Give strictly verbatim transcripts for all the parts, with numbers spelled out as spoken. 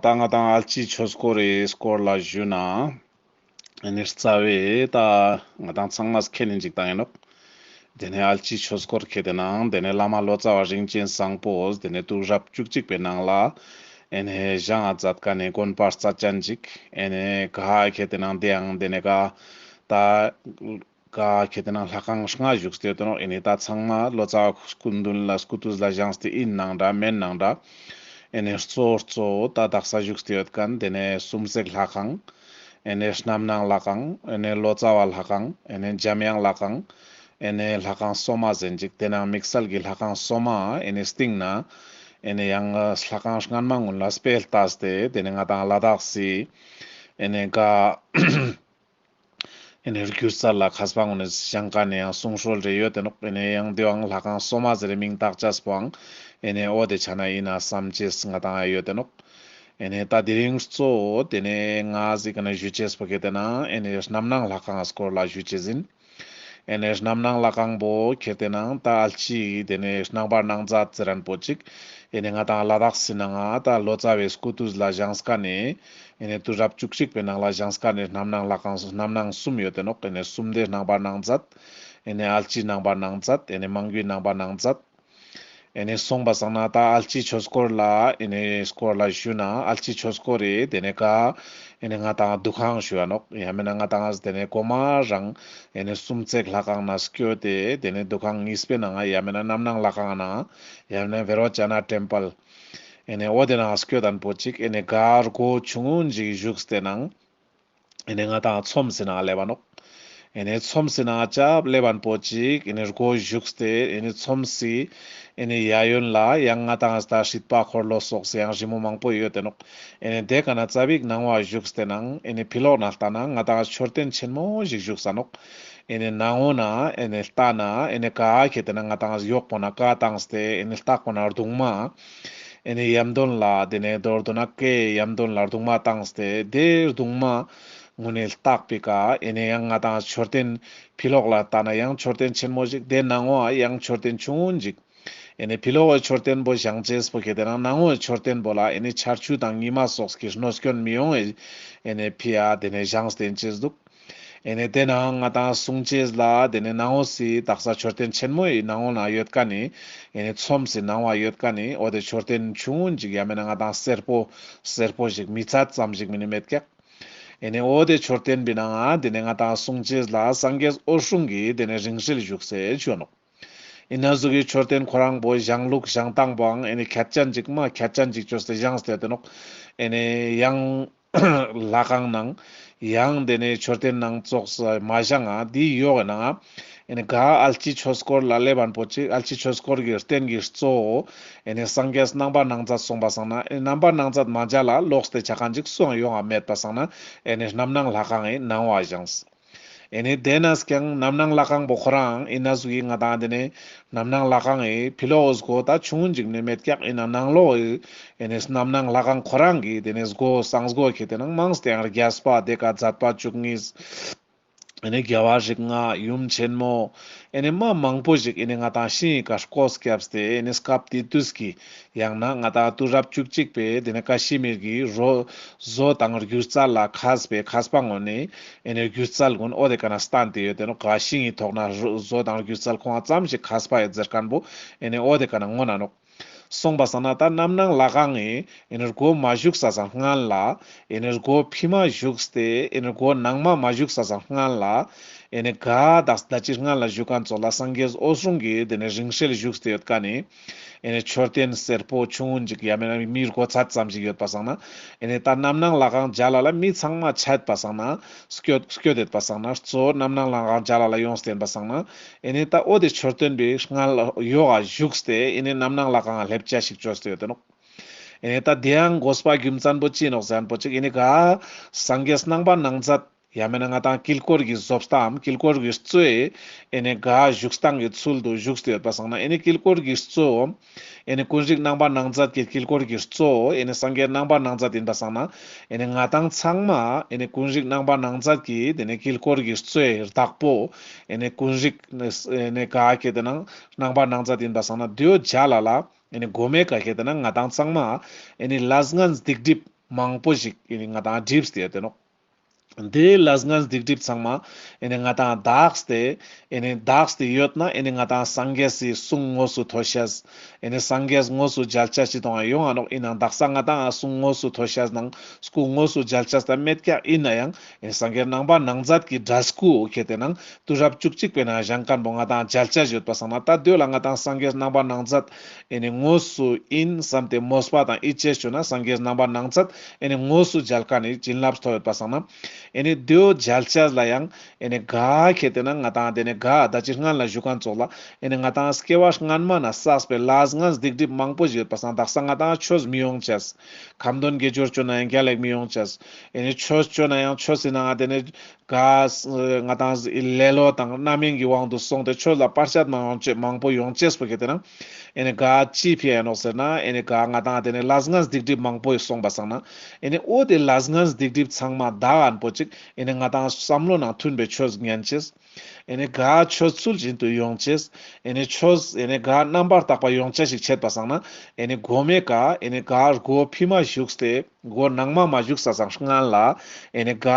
ད་ང་ཏང་ཨལ་ཅི་ཆོས་སྐོར་རི་སྐོར་ལ་ཞུ་ན། ཨེ་ནེ་རྩ་བའི་ད་ང་ཏང་ཚང་མས་མཁྱེན་ནི་ཅིག་ཏང་ཨིན་ནོག། དེ་ནེ་ཨལ་ཅི་ཆོས་སྐོར་ཁེ་ཏེ་ནང་དེ་ནེ་བླ་མ་ལོ་ཙཱ་བ་རིན་ཆེན་བཟང་པོས་དེ་ནེ་དུས་རབས་བཅུ་གཅིག་པའི་ནང་ལ་ཨེ་ནེ་བཞེངས་ས་མཛད་ཁན་ནི་དགོན་པ་རྩ་ཅན་ཅིག། ཨེ་ནེ་ག་ཁེ་ཏེ་ནང་དེ་ཡང་དེ་ནེ་ག་ད་ག་ཁེ་ཏེ་ནང་ལྷ་ཁང་ལྔ་བཞུགས་ཏེ་ཡོད་དེ་ནོག། ཨེ་ནེ་ད་ཚང་མ་ལོ་ཙཱ་བ་སྐུ་མདུན་ལ་སྐུ་དུས་ལ་བཞེངས་ཏེ་ཨིན་ནང་འདྲ་མེན་ནང་འདྲ། ཨེ་ནེ་གཙོ་གཙོ་ད་དག་ས་བཞུགས་ཏེ་ཡོད་ཁན་དེ་ནེ་སུམ་བརྩེགས་ལྷ་ཁང་། ཨེ་ནེ་རྣམ་སྣང་ལྷ་ཁང་། ཨེ་ནེ་ལོ་ཙཱ་བ་ལྷ་ཁང་། ཨེ་ནེ་འཇམ་དབྱངས་ལྷ་ཁང་། ཨེ་ནེ་ལྷ་ཁང་སོ་མ་ཟེར་ཅིག། དེ་ནང་དམིགས་བསལ་གྱི་ལྷ་ཁང་སོ་མ་ཨེ་ནེ་སྟིང་ན་ཨེ་ནེ་ཡང་ལྷ་ཁང་སྔན་མ་གུན་ལ་སྤེ་ར་ལྟས་ཏེ་དེ་ནེ་ང་ཏང་ལ་དྭགས་སི་ཨེ་ནེ་ག་ཨེ་ནེ་སྒྱུ་རྩལ་ལ་མཁས་པ་གུན་ནི་བཞེངས་ཁན་ནི་ཡང་གསུང་སྲོལ་རེ་ཡོད་དེ་ནོག། ཨེ་ནེ་ཡང་དེ་བོའང་ལྷ་ཁང་སོ་མ་ཟེར་རེ་མིང་བཏགས་ཅེས་པོའང་ཨེ་ནེ་འོ་དེ་ཆ་ན་ཨིན་ན་བསམ་ཅེས་ང་ཏང་ཡོད་དེ་ནོག། ཨེ་ནེ་ད་དེ་རིང་གཙོ་བོ་དེ་ནེ་ང་ཟིག་ག་ན་ཞུ་ཅེས་པོ་ཁེ་ཏེ་ནང་ཨེ་ནེ་རྣམ་སྣང་ལྷ་ཁང་སྐོར་ལ་ཞུ་ཅེས་ཨིན། ཨེ་ནེ་རྣམ་སྣང་ལྷ་ཁང་པོ་ཁེ་ཏེ་ནང་ད་ཨལ་ཅི་དེ་ནེ་རྣམ་པར་སྣང་མཛད་ཟེར་ཁན་པོ་ཅིག། ཨེ་ནེ་ང་ཏང་ལ་དྭགས་སི་ནང་ང་ད་ལོ་ཙཱ་བའི་སྐུ་དུས་ལ་བཞེངས་ཁན་ནི་ཨེ་ནེ་དུས་རབས་བཅུ་གཅིག་པའི་ནང་ལ་བཞེངས་ཁན་ནི་རྣམ་སྣང་ལྷ་ཁང་རྣམ་སྣང་གསུམ་ཡོད་དེ་ནོག། ཨེ་ནེ་སུམ་བརྩེགས་རྣམ་པར་སྣང་མཛད། ཨེ་ནེ་ཨལ་ཅི་རྣམ་པར་སྣང་མཛད། ཨེ་ནེ་མང་པོའི་རྣམ་པར་སྣང་མཛད། ཨེ་ནེ་སོང་པ་སང་ན་ད་ཨལ་ཅི་ཆོས་སྐོར་ལ་ཨེ་ནེ་སྐོར་ལ་ཞུ་ན་ཨལ་ཅི་ཆོས་སྐོར་རི་དེ་ནེ་ག་ཨེ་ནེ་ང་ཏང་འདུ་ཁང་ཞུ་ཡ་ནོག། ཡང་མེན་ན་ང་ཏང་དེ་ནེ་གོ་མ་རང་ཨེ་ནེ་སུམ་བརྩེགས་ལྷ་ཁང་ནེ་སྐྱོད་དེ་དེ་ནེ་འདུ་ཁང་གཉིས་པའི་ནང་ང་ཡང་མེན་ན་རྣམ་སྣང་ལྷ་ཁང་ནང་ཡང་མེན་ན་བེ་རོ་ཙ་ན་ཊེམ་པལ། ཨེ་ནེ་འོ་དེ་ནང་སྐྱོད་དེན་པོ་ཅིག། ཨེ་ནེ་ག་སྒོ་ཆུང་ངུན་ཅིག་བཞུགས་ཏེ་ནང་ཨེ་ནེ་ང་ཏང་ཚོམས་སི་ནང་ལེབ་བ་ནོག། ཨེ་ནེ་ཚོམས་སི་ནང་ཅབ་ལེབ་བ་པོ་ཅིག། ཨེ་ནེ་སྒོ་བཞུགས་ཏེ་ཨེ་ནེ་ཚོམས་སི་ཨེ་ནེ་གཡས་གཡོན་ལ་ཡང་ང་ཏང་ད་སྲིད་པ་འཁོར་ལོ་སོགས་སི་ཡང་རི་མོ་མང་པོ་ཡོད་དེ་ནོག། ཨེ་ནེ་དེ་ཀ་ནེ་ཙ་པིག་ནང་བ་བཞུགས་ཏེ་ནང་ཨེ་ནེ་ཕི་ལོག་ནེ་ལྟ་ན་ང་ཏང་མཆོད་རྟེན་ཆེན་མོ་ཞིག་བཞུགས་ས་ནོག། ཨེ་ནེ་ནང་ངོ་ནེ་ཨེ་ནེ་ལྟ་ན་ཨེ་ནེ་ག་ཁེ་ཏེ་ནང་ང་ཏང་གཡོག་པོ་ནེ་ཀ་བཏང་སྟེ་ཨེ་ནེ་ལྟག་པོ་ནེ་གདུང་མ། ཨེ་ནེ་ཡམ་དོན་ལ་དེ་ནེ་མདོར་བསྡུ་ན་ཀའི་ཡམ་དོན་ལ་གདུང་མ་བཏང་སྟེ་དེ་གདུང་མ་གུན་ནི་ལྟག་པའི་ཀ་ཨེ་ནེ་ཡང་ང་ཏང་མཆོད་རྟེན་ཕི་ལོག་ལ་ལྟ་ན་ཡང་མཆོད་རྟེན་ཆེན་མོ་ཞིག། དེ་ནང་ངོ་ཡང་མཆོད་རྟེན་ཆུང་ངུན་ཞིག། ཨེ་ནེ་ཕི་ལོག་གི་མཆོད་རྟེན་པོ་བཞེངས་ཅེས་པོ་ཁེ་ཏེ་ནང་ནང་ངོ་མཆོད་རྟེན་པོ་ལ་ཨེ་ནེ་ཆར་ཆུ་དང་ཉི་མ་སོགས་ཀྱི་གནོད་སྐྱོན་མི་ཡོང་ཨེ་ནེ་ཕི་ཡ་དེ་ནེ་བཞེངས་ཏེ་ཨིན་ཅེས་འདུག། ཨེ་ནེ་དེ་ནང་ང་ཏང་གསུང་ཅེས་ལ་དེ་ནེ་ནང་ངོ་སི་དག་ས་མཆོད་རྟེན་ཆེན་མོའི་ནང་ངོ་ན་ཡོད་ཁན་ནི་ཨེ་ནེ་ཚོམས་སི་ནང་བ་ཡོད་ཁན་ནི་འོ་དེ་མཆོད་རྟེན་ཆུང་ངུན་ཅིག་ཡང་མེན་ན་ང་ཏང་སེར་པོ་སེར་པོ་ཞིག་མི་ཚད་ཙམ་ཞིག་མ་ནེ་མེད་ཀྱག། ཨེ་ནེ་འོ་དེ་མཆོད་རྟེན་པོའི་ནང་ང་དེ་ནེ་ང་ཏང་གསུང་ཅེས་ལ་སངས་རྒྱས་འོད་སྲུང་གི་དེ་ནེ་རིང་བསྲེལ་བཞུགས་སེ་ཅོ་ནོག། ཨེ་ནེ་ཟུག་གི་མཆོད་རྟེན་ཁོ་རང་པོ་བཞེངས་ལུགས་བཞེངས་སྟངས་པོའང་ཨེ་ནེ་ཁྱད་ཅན་ཅིག་མ་ཁྱད་ཅན་ཅིག་ཅོས་ཏེ་བཞེངས་ཏེ་ཡོད་དེ་ནོག། ཨེ་ནེ་ཡང་ལྷ་ཁང་ནང་ཡང་དེ་ནེ་མཆོད་རྟེན་ནང་ཙོགས་སུ་མ་བཞེངས་ང་དེའི་ཡོག་གི་ནང་ཨེ་ནེ་ག་ཨལ་ཅི་ཆོས་སྐོར་ལ་ལེབ་བ་པོ་ཅིག། ཨལ་ཅི་ཆོས་སྐོར་གྱི་རྟེན་གྱི་གཙོ་བོ་ཨེ་ནེ་སངས་རྒྱས་རྣམ་པར་སྣང་མཛད་སོང་པ་སང་ན་ཨེ་ནེ་རྣམ་པར་སྣང་མཛད་མ་མཇལ་ལ་ལོགས་ཏེ་ཆ་ཁན་ཅིག་སུའང་ཡོང་ང་མེད་པ་སང་ན་ཨེ་ནེ་རྣམ་སྣང་ལྷ་ཁང་ངི་ནང་བ་བཞེངས། ཨེ་ནེ་དེ་ནེ་ཀྱང་རྣམ་སྣང་ལྷ་ཁང་པོ་ཁོ་རང་ཨེ་ནེ་ཟུག་གི་ང་ཏང་དེ་ནེ་རྣམ་སྣང་ལྷ་ཁང་ངི་ཕི་ལོག་གི་སྒོ་ད་ཆུང་ངུན་ཅིག་མ་ནེ་མེད་ཀྱག། ཨེ་ནེ་ནང་ལོགས་ཨེ་ནེ་རྣམ་སྣང་ལྷ་ཁང་ཁོ་རང་གི་དེ་ནེ་སྒོ་གསང་སྒོ་ཁེ་ཏེ་ནང་མང་སྟེ་ཡང་རྒྱས་པ་དེ་ཀ་མཛད་པ་བཅུ་གཉིས། ཨེ་ནེ་རྒྱལ་བ་རིགས་ལྔ་ཡུམ་ཆེན་མོ། ཨེ་ནེ་མ་མང་པོ་ཞིག་ཨེ་ནེ་ང་ཏང་ཤིང་ངི་ཀ་སྒོ་བརྒྱབ་སྟེ་ཨེ་ནེ་སྐབས་དེ་དུས་ཀྱི་ཡང་ན་ང་ཏང་དུས་རབས་བཅུ་གཅིག་པའི་དེ་ནེ་ཀ་ཤི་མིར་གྱི་རོ་བཟོ་དང་སྒྱུ་རྩལ་ལ་མཁས་པའི་མཁས་པ་གུན་ནི་ཨེ་ནེ་སྒྱུ་རྩལ་གུན་འོ་དེ་ཀ་ནེ་སྟན་ཏེ་ཡོད་དེ་ནོག། ག་ཤིང་ངི་ཐོག་ནེ་རོ་བཟོ་དང་སྒྱུ་རྩལ་ཁོང་ཙམ་ཞིག་མཁས་པ་ཡོད་ཟེར་ཁན་པོ་ཨེ་ནེ་འོ་དེ་ཀ་ནེ་མངོན་ན་ནོག། སོང་པ་སང་ན་ད་རྣམ་སྣང་ལྷ་ཁང་ངི་ཨེ་ནེ་སྒོ་མ་བཞུགས་ས་སང་སྔན་ལ་ཨེ་ནེ་སྒོ་ཕི་མ་བཞུགས་ཏེ་ཨེ་ནེ་སྒོ་ནང་མ་མ་བཞུགས་ས་སང་སྔན་ལ་ཨེ་ནེ་ག་དག་ད་ཅི་སྔན་ལ་བཞུགས་ཁན་ཙོགས་ལ་སངས་རྒྱས་འོད་སྲུང་གི་དེ་ནེ་རིང་བསྲེལ་བཞུགས་ཏེ་ཡོད་ཁན་ནི་ཨེ་ནེ་མཆོད་རྟེན་སེར་པོ་ཆུང་ངུན་ཅིག་ཡང་མེན་ན་མི་སྒོ་ཚད་ཙམ་ཞིག་ཡོད་པ་སང་ན་ཨེ་ནེ་ད་རྣམ་སྣང་ལྷ་ཁང་མཇལ་ལ་ལ་མི་ཚང་མ་ཆད་པ་སང་ན་སྐྱོད་སྐྱོད་དེད་པ་སང་ན་གཙོ་བོ་རྣམ་སྣང་ལྷ་ཁང་མཇལ་ལ་ལ་ཡོངས་ཏེ་ཡིན་པ་སང་ན་ཨེ་ནེ་ད་འོ་དེ་མཆོད་རྟེན་པོའི་སྔན་ལ་ཡོག་ག་བཞུགས་ཏེ་ཨེ་ནེ་རྣམ་སྣང་ལྷ་ཁང་ལ་ལེབ་ཅེས་ཞིག་ཅོས་ཏེ་ཡོད་དེ་ནོག། ཨེ་ནེ་ད་དེའང་དགོས་པ་རྒྱུ་མཚན་པོ་ཅི་ནོག་ཟེར་ཁན་པོ་ཅིག་ཨེ་ནེ་ག་སངས་རྒྱས་རྣམ་པར་སྣང་མཛད་ཡང་མེན་ན་ང་ཏང་དཀྱིལ་འཁོར་གྱི་བཟོ་ལྟའམ་དཀྱིལ་འཁོར་གྱི་གཙོ་བོ་ཨེ་ནེ་ག་བཞུགས་སྟངས་ཀྱི་ཚུལ་དུ་བཞུགས་ཏེ་ཡོད་པ་སང་ན་ཨེ་ནེ་དཀྱིལ་འཁོར་གྱི་གཙོ་བོ་ཨེ་ནེ་ཀུན་རིག་རྣམ་པར་སྣང་མཛད་ཀྱི་དཀྱིལ་འཁོར་གྱི་གཙོ་བོ་ཨེ་ནེ་སངས་རྒྱས་རྣམ་པར་སྣང་མཛད་ཡིན་པ་སང་ན་ཨེ་ནེ་ང་ཏང་ཚང་མ་ཨེ་ནེ་ཀུན་རིག་རྣམ་པར་སྣང་མཛད་ཀྱི་དེ་ནེ་དཀྱིལ་འཁོར་གྱི་གཙོ་བོའི་བདག་པོ་ཨེ་ནེ་ཀུན་རིག་ཨེ་ནེ་ག་ཁེ་ཏེ་ནང་རྣམ་པར་སྣང་མཛད་ཡིན་པ་སང་ན་དེའོ་མཇལ་ལ་ལ་ཨེ་ནེ་གོ་མའི་ཀ་ཁེ་ཏེ་ནང་ང་ཏང་ཚང་མ་ཨེ་ནེ་ལས་ངན་སྡིག་སྒྲིབ་ མང་པོ་ཞིག་ཨེ་ནི་ང་ཏང་སྒྲིབས་ཏེ་ཡོད་དེ་ནོག། དེ་ལས་ངན་སྡིག་སྒྲིབ་ཚང་མ་ཨེ་ནི་ང་ཏང་དག་སྟེ་ཨེ་ནི་དག་སྟེ་ཡོད་ན་ཨེ་ནི་ང་ཏང་སངས་རྒྱས་སི་གསུང་དངོས་སུ་ཐོས་ཤེས། ཨེ་ནི་སངས་རྒྱས་དངོས་སུ་མཇལ་ཆ་ཅི་དང་ཡོང་ང་ནོག། ཨིན་ནའང་དག་ས་ང་ཏང་གསུང་དངོས་སུ་ཐོས་ཤེས་ནང་སྐུ་དངོས་སུ་མཇལ་ཆ་ད་མེད་ཀྱག། ཨིན་ནའང་ཨེ་ནི་སངས་རྒྱས་རྣམ་པར་སྣང་མཛད་ཀྱི་འདྲ་སྐུ་ཁེ་ཏེ་ནང་དུས་རབས་བཅུ་གཅིག་པའི་ནང་བཞེངས་མཁན་པོ་ང་ཏང་མཇལ་ཆ་ཡོད་པ་སང་ན། ད་དེ་ལ་ང་ཏང་སངས་རྒྱས་རྣམ་པར་སྣང་མཛད་ཨེ་ནི་དངོས་སུ་ཨིན་བསམ་སྟེ་མོས་པ་དང་ཡིད་ཆེས་བྱུང་ན་སངས་རྒྱས་རྣམ་པར་སྣང་མཛད་ཨེ་ནི་དངོས་སུ་མཇལ་མཁན་ནི་བྱིན་རླབས་ཐོབ་ཡོད་པ་སང་ན། ཨེ་ནི་དེའོ་མཇལ་ཆ་ལ་ཡང་ཨེ་ནི་ག་ཁེ་ཏེ་ན་ང་ཏང་དེ་ནི་ག་ད་ཅི་སྔན་ལ་ཞུ་མཁན་ཙོགས་ལ་ཨེ་ནི་ང་ཏང་སྐྱེ་བ་སྔན་མ་ན་བསགས་པའི་ལས་ངན་སྡིག་སྒྲིབ་མང་པོ་ཞིག་ཡོད་པ་སང་དག་ས་ང་ཏང་ཆོས་མི་ཡོང་ཅེས། ཁ་འདོན་དགེ་སྦྱོར་བཅོ་ན་ཡང་རྒྱལ་ལེགས་མི་ཡོང་ཅེས། ཨེ་ནི་ཆོས་བཅོ་ན་ཡང་ཆོས་སི་ནང་ང་དེ་ནི་ག་ང་ཏང་ལེ་ལོ་དང་རྣམ་གཡེང་གི་དབང་དུ་སོང་སྟེ་ཆོས་ལ་བར་ཆད་མང་ཡོང་ཅེས་མང་པོ་ཡོང་ཅེས་པོ་ཁེ་ཏེ་ན། ཨེ་ནི་ག་ཅི་ཕི་ཡ་ནོག་ཟེར་ན་ཨེ་ནི་ག་ང་ཏང་དེ་ནི་ལས་ངན་སྡིག་སྒྲིབ་མང་པོ་སོང་པ་སང་ན། ཨེ་ནི་འོ་དེ་ལས་ངན་སྡིག་སྒྲིབ་ཚང་མ་དག་ཨན་པོ་ཅིག་ཨེ་ནི་ང་ཏང་བསམ་བློ་ནང་མཐུན་པའི་ཆོས་ཉན་ཅེས། ཨེ་ནི་ག་ཆོས་ཚུལ་བཞིན་དུ་ཡོང་ཅེས། ཨེ་ནི་ཆོས་ཨེ་ནི་ག་རྣམ་པར་དག་པ་ཡོང་ཅེས་ཤིག་ཆེད་པ་སང་ན། ཨེ་ནི་གོ་མའི་ཀ་ཨེ་ནི་ག་སྒོ་ཕི་མ་ཞུགས་ཏེ་སྒོ་ནང་མ་མ་ཞུགས་ས་སང་སྔན་ལ་ཨེ་ནི་ག་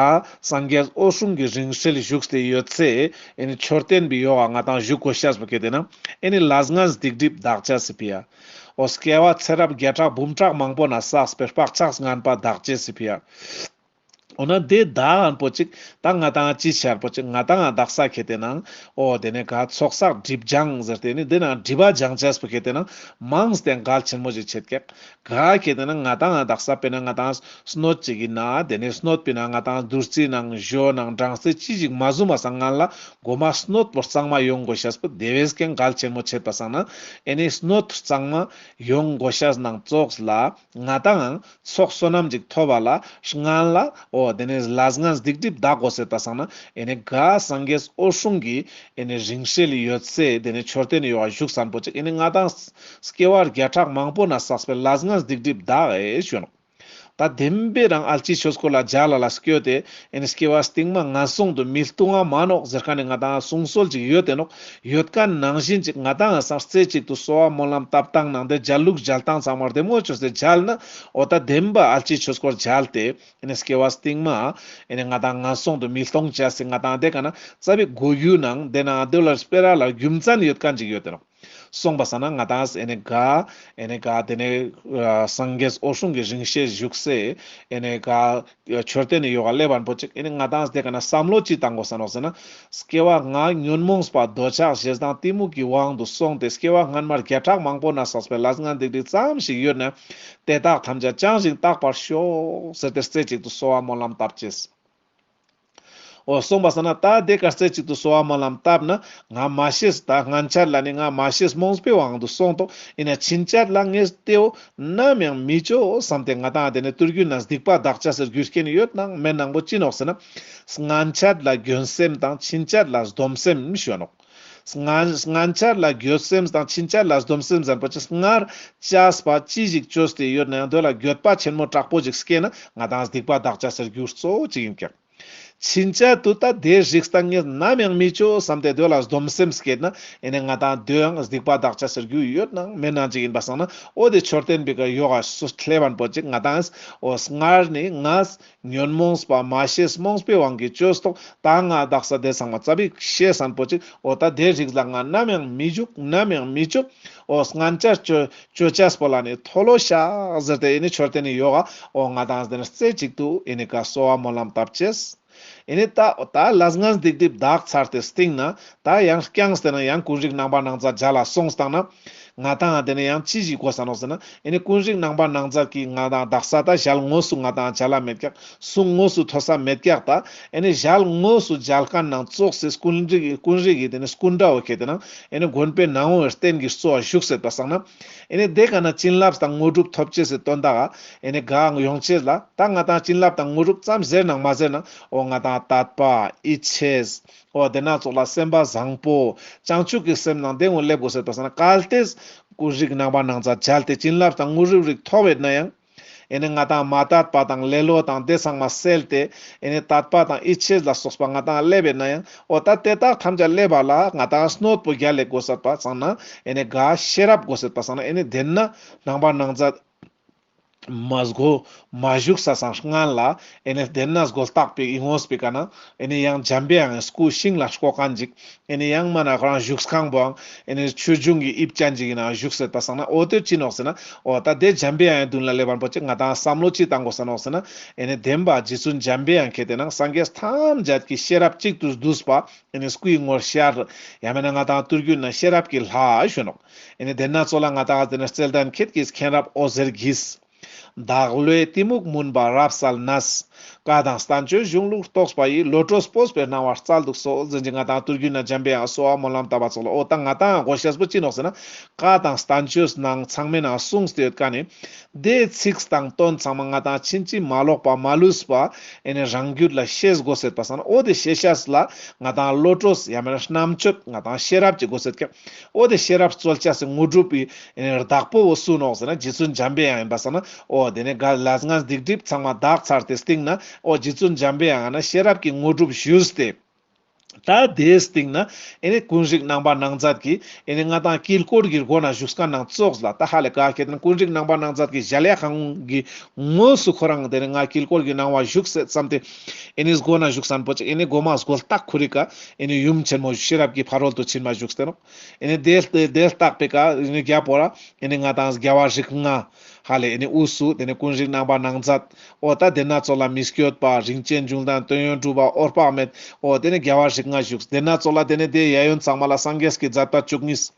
སངས་རྒྱས་འོད་སྲུང་གི་རིང་བསྲེལ་ཞུགས་ཏེ་ཡོད་ཚེ་ཨེ་ནི་མཆོད་རྟེན་པའི་ཡོག་ག་ང་ཏང་ཞུགས་དགོས་ཤེས་པོ་ཁེ་ཏེ་ན་ཨེ་ནི་ལས་ངན་སྡིག་སྒྲིབ་དག་ཅེས་སི་ཕི་ཡ། འོ་སྐྱེ་བ་ཚེ་རབས་བརྒྱ་ཕྲག་འབུམ་ཕྲག་མང་པོ་ན་བསགས་པའི་བག་ཆགས་ངན་པ་དག་ཅེས་སི་ཕི་ཡ། འོ་ན་དེ་དག་ཨན་པོ་ཅིག་ད་ང་ཏང་ཅི་ཆར་པོ་ཅིག་ང་ཏང་དག་ས་ཁེ་ཏེ་ནང་འོ་དེ་ནི་ག་ཚོགས་བསགས་སྒྲིབ་སྦྱང་ཟེར་ཏེ་ནི་དེ་ནང་སྒྲིབ་པ་སྦྱང་ཅེས་པོ་ཁེ་ཏེ་ནང་མང་སྟེ་གལ་ཆེན་མོ་ཅིག་ཆེད་ཀྱག། ག་ཁེ་ཏེ་ནང་ང་ཏང་དག་ས་པེ་ན་ང་ཏང་སྣོད་ཅིག་ཡིན་ན་དེ་ནི་སྣོད་པེ་ན་ང་ཏང་བདུད་རྩི་ནང་ཞོ་ནང་སྦྲང་རྩི་ཅི་ཞིག་མ་བཟུང་བ་སང་སྔན་ལ་གོ་མ་སྣོད་པོ་གཙང་མ་ཡོང་དགོས་ཤེས་པོ་དེ་བས་ཀྱང་གལ་ཆེན་མོ་ཆེད་པ་སང་ན་ཨེ་ནི་སྣོད་གཙང་མ་ཡོང་དགོས་ཤེས་ནང་ཙོགས་ལ། ང་ཏང་ཚོགས་བསོད་ནམས་ཅིག་ཐོབ་པ་ལ་སྔན་ལ་འོ་དེ་ནི་ལས་ངན་སྡིག་སྒྲིབ་དག་དགོས་ཟེར་པ་སང་ན་ཨེ་ནི་ག་སངས་རྒྱས་འོད་སྲུང་གི་ཨེ་ནི་རིང་བསྲེལ་ཡོད་ཚེ་དེ་ནི་མཆོད་རྟེན་ཡོག་ག་ཞུགས་ཨན་པོ་ཅིག་ཨེ་ནི་ང་ཏང་སྐྱེ་བ་བརྒྱ་ཕྲག་མང་པོ་ན་བསགས་པའི་ལས་ངན་སྡིག་སྒྲིབ་དག་ཨེ་ཞུ་ནོག། ད་བདེན་པའི་རང་ཨལ་ཅི་ཆོས་འཁོར་ལ་མཇལ་ལ་ལ་སྐྱོད་དེ་ཨེ་ནི་སྐྱེ་བ་སྟིང་མ་ངན་སོང་དུ་མི་ལྟུང་ང་མ་ནོག་ཟེར་མཁན་ནི་ང་ཏང་གསུང་སྲོལ་ཅིག་ཡོད་དེ་ནོག། ཡོད་མཁན་ནང་བཞིན་ཅིག་ང་ཏང་ང་སང་རྩེ་གཅིག་ཏུ་གསོལ་བ་སྨོན་ལམ་བཏབ་སྟངས་ནང་དེ་མཇལ་ལུགས་མཇལ་སྟངས་ཚང་མར་བདེ་མོ་ཅོས་ཏེ་མཇལ་ན་འོ་ད་བདེན་པ་ཨལ་ཅི་ཆོས་འཁོར་མཇལ་ཏེ་ཨེ་ནི་སྐྱེ་བ་སྟིང་མ་ཨེ་ནི་ང་ཏང་ངན་སོང་དུ་མི་ལྟུང་ཅེས་སི་ང་ཏང་དེ་ག་ན་རྩ་བའི་གོ་རྒྱུ་ནང་དེ་ནང་དེ་ལ་སྤེ་ར་ལ་རྒྱུ་མཚན་ཡོད་མཁན་ཅིག་ཡོད་དེ་ནོག། སོང་པ་སང་ན་ང་ཏང་ཨེ་ནི་ག་ཨེ་ནི་ག་དེ་ནི་སངས་རྒྱས་འོད་སྲུང་གི་རིང་བསྲེལ་ཞུགས་སེ་ཨེ་ནི་ག་མཆོད་རྟེན་ནི་ཡོག་ག་སླེབས་ཨན་པོ་ཅིག་ཨེ་ནི་ང་ཏང་དེ་ག་ན་བསམ་བློ་ཅི་བཏང་དགོས་ས་ནོག་ཟེར་ན། སྐྱེ་བ་སྔ་ཉོན་མོངས་པ་འདོད་ཆགས་ཞེ་སྡང་གཏི་མུག་གི་དབང་དུ་སོང་སྟེ་སྐྱེ་བ་སྔན་མར་བརྒྱ་ཕྲག་མང་པོ་ན་བསགས་པའི་ལས་ངན་སྡིག་སྒྲིབ་ཙམ་ཞིག་ཡོད་ན་དེ་དག་ཐམས་ཅད་བྱང་ཞིང་དག་པར་ཤོག་ཟེར་ཏེ་རྩེ་གཅིག་ཏུ་གསོལ་བ་སྨོན་ལམ་བཏབ་ཅེས། འོ་སོང་པ་སང་ན་ད་དེ་ཀ་རྩེ་གཅིག་ཏུ་གསོལ་བ་སྨོན་ལམ་བཏབ་ན་ང་མ་ཤེས་ད་སྔན་ཆད་ལ་ནི་ང་མ་ཤེས་རྨོངས་པའི་དབང་དུ་སོང་ཏོག་ཡིན་ན་ཕྱིན་ཆད་ལ་ངས་དེའོ་ནམ་ཡང་མི་ཅོ་བསམ་སྟེ་ང་ཏང་དེ་ནི་ཏུར་རྒྱུད་ན་སྡིག་པ་དག་ཅེས་སི་རྒྱུ་རྐྱེན་ཡོད་ནང་མེད་ནང་པོ་ཅི་ནོག་ཟེར་ན། སྔན་ཆད་ལ་འགྱོད་སེམས་དང་ཕྱིན་ཆད་ལ་སྡོམ་སེམས་ཞུ་ནོག། སྔན་སྔན་ཆད་ལ་འགྱོད་སེམས་དང་ཕྱིན་ཆད་ལ་སྡོམ་སེམས་ཟེར་པོ་ཅི་སྔར་བྱས་པ་ཅི་ཞིག་ཅོས་ཏེ་ཡོད་ན་ཡང་དེ་ལ་འགྱོད་པ་ཆེན་མོ་དྲག་པོ་ཞིག་སྐྱེས་ན་ང་ཏང་སྡིག་པ་དག་ཅེས་སི་རྒྱུ་གཙོ་བོ་ཅིག་ཡིན་ཀྱག། ཕྱིན་ཆད་དུ་ད་དེ་རིགས་ད་ངས་ནམ་ཡང་མི་ཅོ་བསམ་སྟེ་དེ་ལ་སྡོམ་སེམས་སྐྱེས་ན་ཨེ་ནི་ང་ཏང་དེ་ཡང་སྡིག་པ་དག་ཅེས་སི་རྒྱུ་ཡོད་ནང་མེད་ནང་ཅིག་ཡིན་པ་སང་ན་འོ་དེ་མཆོད་རྟེན་པའི་ཀ་ཡོག་ག་སུ་ཐལ་བ་ཨན་པོ་ཅིག་ང་ཏང་འོ་སྔར་ནི་ང་ཉོན་མོངས་པ་མ་ཤེས་རྨོངས་པའི་དབང་གིས་ཅོས་ཏོག་ད་ང་དག་ས་དེ་ཚང་མ་ཙ་པིག་ཤེས་ཨན་པོ་ཅིག་འོ་ད་དེ་རིགས་ལ་ང་ནམ་ཡང་མི་འཇུག་ནམ་ཡང་མི་ཅོ། འོ་སྔན་ཆད་ཅོ་ཅོ་ཅེས་པོ་ལ་ནི་མཐོལ་ལོ་བཤགས་ཟེར་ཏེ་ཨེ་ནི་མཆོད་རྟེན་ནི་ཡོག་ག་འོ་ང་ཏང་དེ་ནི་རྩེ་གཅིག་ཏུ་ཨེ་ནི་ཀ་གསོལ་བ་སྨོན་ལམ་བཏབ་ཅེས། ཨེ་ནི་ད་ད་ལས་ངན་སྡིག་སྒྲིབ་དག་ཚར་ཏེ་སྟིང་ན་ད་ཡང་རྐྱང་སྟེ་ན་ཡང་ཀུན་རིག་རྣམ་པར་སྣང་མཛད་མཇལ་ལ་སོང་སྟེ་ན་ང་ཏང་དེ་ནི་ཡང་ཅི་ཞིག་དགོས་ས་ནོག་ཟེར་ན། ཨེ་ནི་ཀུན་རིག་རྣམ་པར་སྣང་མཛད་ཀྱི་ང་ཏང་དག་ས་ད་ཞལ་དངོས་སུ་ང་ཏང་མཇལ་ལ་མེད་ཀྱག། གསུང་དངོས་སུ་ཐོས་ས་མེད་ཀྱག། ད་ཨེ་ནི་ཞལ་དངོས་སུ་མཇལ་མཁན་ནང་ཙོགས་སི་ཀུན་རིག་ཀུན་རིག་གི་དེ་ནི་སྐུ་འདྲ་བོ་ཁེ་ཏེ་ན་ཨེ་ནི་མགོན་པོའི་ནང་འོ་རྟེན་གྱི་གཙོ་བོ་བཞུགས་སེ་པ་སང་ན། ཨེ་ནི་དེ་ཀ་ན་བྱིན་རླབས་དང་དངོས་གྲུབ་ཐོབ་ཅེས་སི་དོན་དག་ག་ཨེ་ནི་ག་ཡོང་ཅེས་ལ་ད་ང་ཏང་བྱིན་རླབས་དང་དངོས་གྲུབ་ཙམ་ཟེར་ནང་མ་ཟེར་ནང་འོ་ང་ཏང་དད་པ་ཡིད་ཆེས་འོ་དེ་ན་ཙོགས་ལ་སེམས་པ་བཟང་པོ་བྱང་ཆུབ་ཀྱི་སེམས་ནང་དེ་འོ་སླེབས་དགོས་སེ་པ་སང་ན་གལ་ཏེ་ཀུན་རིག་རྣམ་པར་སྣང་མཛད་མཇལ་ཏེ་བྱིན་རླབས་དང་དངོས་གྲུབ་རིགས་ཐོབ་ཡོད་ན་ཡང་། ཨེ་ནི་ང་ཏང་མ་དད་པ་དང་ལེ་ལོ་དང་དེ་ཚང་མ་སེལ་ཏེ་ཨེ་ནི་དད་པ་དང་ཡིད་ཆེས་ལ་སོགས་པ་ང་ཏང་སླེབས་ཡོད་ན་ཡང་འོ་ད་དེ་དག་ཐམས་ཅད་སླེབས་པ་ལ་ང་ཏང་སྣོད་པོ་རྒྱལ་ལ་དགོས་སེ་པ་སང་ན་ཨེ་ནི་ག་ཤེས་རབ་དགོས་སེ་པ་སང་ན་ཨེ་ནི་དེ་ན་རྣམ་པར་སྣང་མཛད་ མ་སྒོ་མ་བཞུགས་ས་སང་སྔན་ལ་ཨེ་ནེ་དེན་ན་སྒོ་ལྟག་པའི་ཨི་ངོས་པའི་ཀ་ན་ཨེ་ནེ་ཡང་འཇམ་པའི་དབྱངས་སྐུ་ཤིང་ལ་སྐོ་མཁན་ཅིག་ཨེ་ནེ་ཡང་མ་ན་ཁོ་རང་བཞུགས་ཁང་པོའང་ཨེ་ནེ་ཆོས་འབྱུང་གི་དབྱིབས་ཅན་ཅིག་ཡིན་ན་བཞུགས་སེད་པ་སང་ན་འོ་དེ་ཅི་ནོག་ཟེར་ན་འོ་ད་དེ་འཇམ་པའི་དབྱངས་མདུན་ལ་སླེབས་པ་པོ་ཅིག་ང་ཏང་བསམ་བློ་ཅི་བཏང་དགོས་ས་ནོག་ཟེར་ན་ཨེ་ནེ་བདེན་པ་རྗེ་བཙུན་འཇམ་པའི་དབྱངས་ཁྱེད་དེ་ནང་སངས་རྒྱས་ཐམས་ཅད་ཀྱི་ཤེས་རབ་གཅིག་ཏུ་བསྡུས་པ་ཨེ་ནེ་སྐུའི་ངོར་ཤར་ཡང་མེད་ན་ང་ཏང་ཏུར་རྒྱུད་ན་ཤེས་རབ་ཀྱི་ལྷ་ཞུ་ནོག་ཨེ་ནེ་དེ་ན་ཙོགས་ལ་ང་ཏང་དེ་ན་རྩལ་ལྡན་ཁྱེད་ཀྱིས་མཁྱེན་རབ་འོད་ཟེར་གྱིས། བདག་བློའི་གཏི་མུག་མུན་པ་རབ་བསལ་ནས། བཀའ་དང་བསྟན་བཅོས་གཞུང་ལུགས་རྟོགས་པ་ཡི། བློ་གྲོས་སྤོབས་པའི་སྣང་བ་སྩལ་དུ་གསོལ། ཟེར་གྱི་ང་ཏང་ཏུར་རྒྱུད་ན་འཇམ་པའི་དབྱངས་གསོལ་བ་སྨོན་ལམ་བཏབ་པ་ཙོགས་ལ་འོ་ད་ང་ཏང་དགོས་ཤེས་པོ་ཅི་ནོག་ཟེར་ན་བཀའ་དང་བསྟན་བཅོས་ནང་ཚང་མའི་ནང་གསུངས་ཏེ་ཡོད་ཀ་ནི་དེ་ཚིག་དང་དོན་ཚང་མ་ང་ཏང་ཕྱིན་ཅི་མ་ལོག་པ་མ་ལུས་པ་ཨེ་ནེ་རང་རྒྱུད་ལ་ཤེས་དགོས་སེད་པ་སང་ན་འོ་དེ་ཤེས་ཤེས་ལ་ང་ཏང་བློ་གྲོས་ཡང་མེད་ན་རྣམ་དཔྱོད་ང་ཏང་ཤེས་རབ་ཅིག་དགོས་སེད་ཀྱང་འོ་དེ་ཤེས་རབ་སྩོལ་ཅེས་སི་དངོས་གྲུབ་པའི་ཨེ་ནེ་བདག་པོ་བོ་སུ་ནོག་ཟེར་ན་རྗེ་བཙུན་འཇམ་པའི་དབྱངས་ཡིན་པ་སང་ན་འོ་དེ་ནེ་ག་ལས་ངན་སྡིག་སྒྲིབ་ཚང་མ་དག་ཚར་ཏེ་སྟིང་ན་འོ་རྗེ་བཙུན་འཇམ་པའི་དབྱངས་ན་ཤེས་རབ་ཀྱི་དངོས་གྲུབ་ཞུས་ཏེ། ད་དེའི་སྟིང་ན་ཨེ་ནེ་ཀུན་རིག་རྣམ་པར་སྣང་མཛད་ཀྱི་ཨེ་ནེ་ང་ཏང་དཀྱིལ་འཁོར་གྱི་སྒོ་ན་བཞུགས་མཁན་ནང་ཙོགས་ལ་ད་ཧ་ལས་ག་ཁྱེད་དེ་ན་ཀུན་རིག་རྣམ་པར་སྣང་མཛད་ཀྱི་གཞལ་ཡས་ཁང་གི་ངོས་སུ་ཁོ་རང་དེ་ནེ་ང་དཀྱིལ་འཁོར་གྱི་ནང་བ་བཞུགས་སེད་བསམ་སྟེ་ཨེ་ནེ་སྒོ་ན་བཞུགས་མཁན་པོ་ཅིག་ཨེ་ནེ་སྒོ་མ་སྒོ་ལྟག་ཁོ་རི་ཀ་ཨེ་ནེ་ཡུམ་ཆེན་མོ་ཤེས་རབ་ཀྱི་ཕ་རོལ་ཏུ་ཕྱིན་མ་བཞུགས་ཏེ་ནོག་ཨེ་ནེ་དེ་དེ་ལྟག་པའི་ཀ་ཨེ་ནེ་རྒྱབ་པོ་ར་ཨེ་ནེ་ང་ཏང་རྒྱལ་བ་རིགས་ལྔ་ཧ་ལས་ཨེ་ནེ་དབུས་སུ་དེ་ནེ་ཀུན་རིག་རྣམ་པར་སྣང་མཛད། འོ་ད་དེ་ན་ཙོགས་ལ་མི་བསྐྱོད་པ་རིན་ཆེན་འབྱུང་ལྡན་དོན་ཡོད་གྲུབ་པ་འོད་དཔག་མེད། འོ་དེ་ནེ་རྒྱལ་བ་རིགས་ལྔ་བཞུགས། དེ་ན་ཙོགས་ལ་དེ་ནེ་དེ་གཡས་གཡོན་ཚང་མ་ལ་སངས་རྒྱས་ཀྱི་མཛད་པ་བཅུ་གཉིས།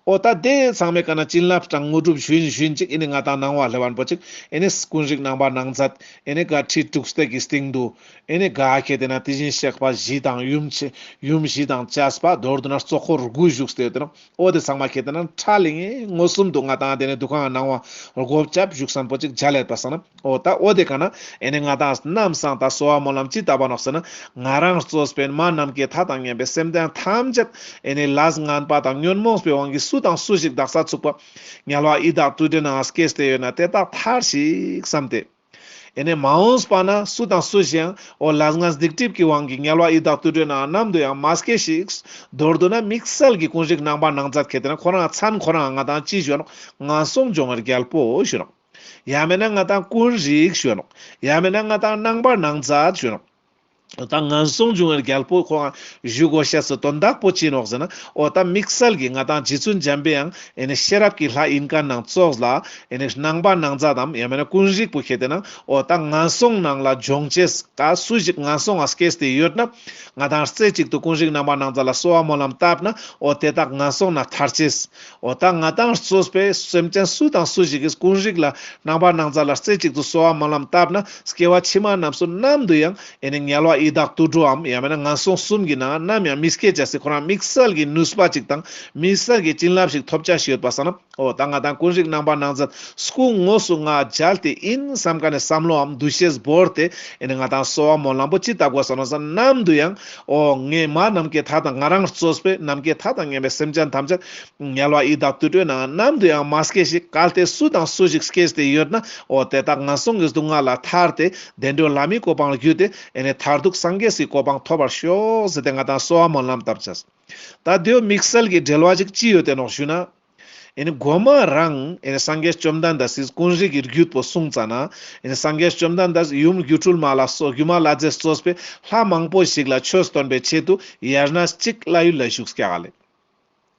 འོ་ད་དེ་ཚང་མའི་ཀ་ན་བྱིན་རླབས་དང་དངོས་གྲུབ་ཞུན་ཞུན་ཅིག་ཨེ་ནེ་ང་ཏང་ནང་བ་སླེབས་པ་པོ་ཅིག་ཨེ་ནེ་ཀུན་རིག་རྣམ་པར་སྣང་མཛད་ཨེ་ནེ་ག་ཁྲི་དྲུག་སྟེགས་ཀྱི་སྟེང་དུ་ཨེ་ནེ་ག་ཁྱེད་དེ་ན་དེ་བཞིན་གཤེགས་པ་བཞི་དང་ཡུམ་ཆེ་ཡུམ་བཞི་དང་བཅས་པ་མདོར་བསྡུ་ན་གཙོ་འཁོར་དགུ་བཞུགས་ཏེ་ཡོད་དེ་ནོག་འོ་དེ་ཚང་མ་ཁྱེད་དེ་ན་ཁྲ་ལིང་ངེ་མངོན་སུམ་དུ་ང་ཏང་དེ་ནེ་འདུ་ཁང་ནང་བ་སྒོ་བཅབ་བཞུགས་མཁན་པོ་ཅིག་མཇལ་ལེད་པ་སང་ན་འོ་ད་འོ་དེ་ཀ་ན་ཨེ་ནེ་ང་ཏང་ནམ་སང་ད་གསོལ་བ་སྨོན་ལམ་ཅི་བཏབ་པ་ནོག་ཟེར་ན་ང་རང་གཙོས་པའི་མ་ནམ་མཁའི་མཐའ་དང་མཉམ་པའི་སེམས་ཅན་ཐམས་ཅད་ཨེ་ནེ་ལས་ངན་པ་དང་ཉོན་མོངས་པའི་དབང་གིས་སུ་དང་སུ་ཞིག་དག་ས་ཚུགས་པ་དམྱལ་བ་ཡི་དྭགས་དུད་འགྲོའི་ནང་སྐྱེས་ཏེ་ཡོད་ན་དེ་དག་ཐར་ཞིག་བསམ་སྟེ། ཨེ་ནེ་མ་འོངས་པ་ན་སུ་དང་སུ་ཞིག་ཡང་འོ་ལས་ངན་སྡིག་སྒྲིབ་ཀྱི་དབང་གིས་དམྱལ་བ་ཡི་དྭགས་དུད་འགྲོའི་ནང་ནམ་དུ་ཡང་མ་སྐྱེས་ཤིག་མདོར་བསྡུ་ན་དམིགས་བསལ་གྱི་ཀུན་རིག་རྣམ་པར་སྣང་མཛད་ཁྱེད་དེ་ན་ཁོ་རང་མཚན་ཁོ་རང་ང་ཏང་ཅི་ཞུ་ནོག་ངན་སོང་སྦྱོང་བའི་རྒྱལ་པོ་ཞུ་ནོག་ཡང་མེད་ན་ང་ཏང་ཀུན་རིག་ཞུ་ནོག་ཡང་མེད་ན་ང་ཏང་རྣམ་པར་སྣང་མཛད་ཞུ་ནོག་ད་ངན་སོང་སྦྱོང་བའི་རྒྱལ་པོ་ཁོ་རང་ཞུ་དགོས་ཤེས་སི་དོན་དག་པོ་ཅི་ནོག་ཟེར་ན་འོ་ད་དམིགས་བསལ་གྱི་ང་ཏང་རྗེ་བཙུན་འཇམ་པའི་དབྱངས་ཨེ་ནེ་ཤེས་རབ་ཀྱི་ལྷ་ཡིན་མཁན་ནང་ཙོགས་ལ་ཨེ་ནེ་རྣམ་པར་སྣང་མཛད་དམ་ཡང་མེད་ན་ཀུན་རིག་པོ་ཁྱེད་དེ་ན་འོ་ད་ངན་སོང་ནང་ལ་སྦྱོང་ཅེས་ཀ་སུ་ཞིག་ངན་སོང་ང་སྐྱེས་ཏེ་ཡོད་ན་ང་ཏང་རྩེ་གཅིག་ཏུ་ཀུན་རིག་རྣམ་པར་སྣང་མཛད་ལ་གསོལ་བ་སྨོན་ལམ་བཏབ་ན་འོ་དེ་དག་ངན་སོང་ནེ་ཐར་ཅེས། འོ་ད་ང་ཏང་གཙོས་པའི་སེམས་ཅན་སུ་དང་སུ་ཞིག་གིས་ཀུན་རིག་ལ་རྣམ་པར་སྣང་མཛད་ལ་རྩེ་གཅིག་ཏུ་གསོལ་བ་སྨོན་ལམ་བཏབ་ན་སྐྱེ་བ་ཕྱི་མ་རྣམས་སུ་ནམ་དུ་ཡང་ཨེ་ནེ་དམྱལ་བ་ཡི་དྭགས་དུད་འགྲོའམ་ཡང་མེད་ན་ངན་སོང་གསུམ་གྱི་ནང་ནམ་ཡང་མི་སྐྱེ་ཅེས་སི་ཁོ་རང་དམིགས་བསལ་གྱི་ནུས་པ་ཅིག་དང་དམིགས་བསལ་གྱི་བྱིན་རླབས་ཤིག་ཐོབ་ཅེས་ཤིག་ཡོད་པ་སང་ན། འོ་ད་ང་ཏང་ཀུན་རིག་རྣམ་པར་སྣང་མཛད་སྐུ་དངོས་སུ་ང་མཇལ་ཏེ་ཡིན་བསམ་མཁན་ནི་བསམ་བློའམ་འདུ་ཤེས་བོར་ཏེ་ཨེ་ནེ་ང་ཏང་གསོལ་བ་སྨོན་ལམ་པོ་ཅི་བཏབ་དགོས་ས་ནོག་ཟེར་ན་ནམ་དུ་ཡང་འོ་ངའི་མ་ནམ་མཁའི་མཐའ་དང་ང་རང་གཙོས་པའི་ནམ་མཁའི་མཐའ་དང་མཉམ་པའི་སེམས་ཅན་ཐམས་ཅད་དམྱལ་བ་ཡི་དྭགས་དུད་འགྲོའི་ནང་ནམ་དུ་ཡང་མ་སྐྱེས་ཤིག་གལ་ཏེ་སུ་དང་སུ་ཞིག་སྐྱེས་ཏེ་ཡོད་ན་འོ་དེ་དག་ངན་སོང་གི་སྡུག་བསྔལ་ལ་ཐར་ཏེ་བདེ་འགྲོ་ལྷ་མིའི་གོ་འཕང་བརྒྱུད་དེ་ཨེ་ནེ་མཐར་ཐུག་སངས་རྒྱས་སི་གོ་འཕང་ཐོབ་པར་ཤོག་ཟེར་ཏེ་ང་ཏང་གསོལ་བ་སྨོན་ལམ་བཏབ་ཅེས། ད་དེའོ་དམིགས་བསལ་གྱི་འབྲེལ་བ་ཅིག་ཅི་ཡོད་དེ་ནོག་ཞུ་ན། ཨེ་ནེ་གོ་མ་རང་ཨེ་ནེ་སངས་རྒྱས་བཅོམ་ལྡན་འདས་སི་ཀུན་རིག་གི་རྒྱུད་པོ་གསུངས་ཙ་ན་ཨེ་ནེ་སངས་རྒྱས་བཅོམ་ལྡན་འདས་ཡུམ་སྒྱུ་འཕྲུལ་མ་ལ་སོགས་སྒྱུ་མ་ལྷ་མཛེས་གཙོས་པའི་ལྷ་མང་པོ་ཞིག་ལ་ཆོས་སྟོན་པའི་ཆེད་དུ་དབྱར་གནས་གཅིག་ལྷ་ཡུལ་ལ་བཞུགས་སྐྱག་ལེ།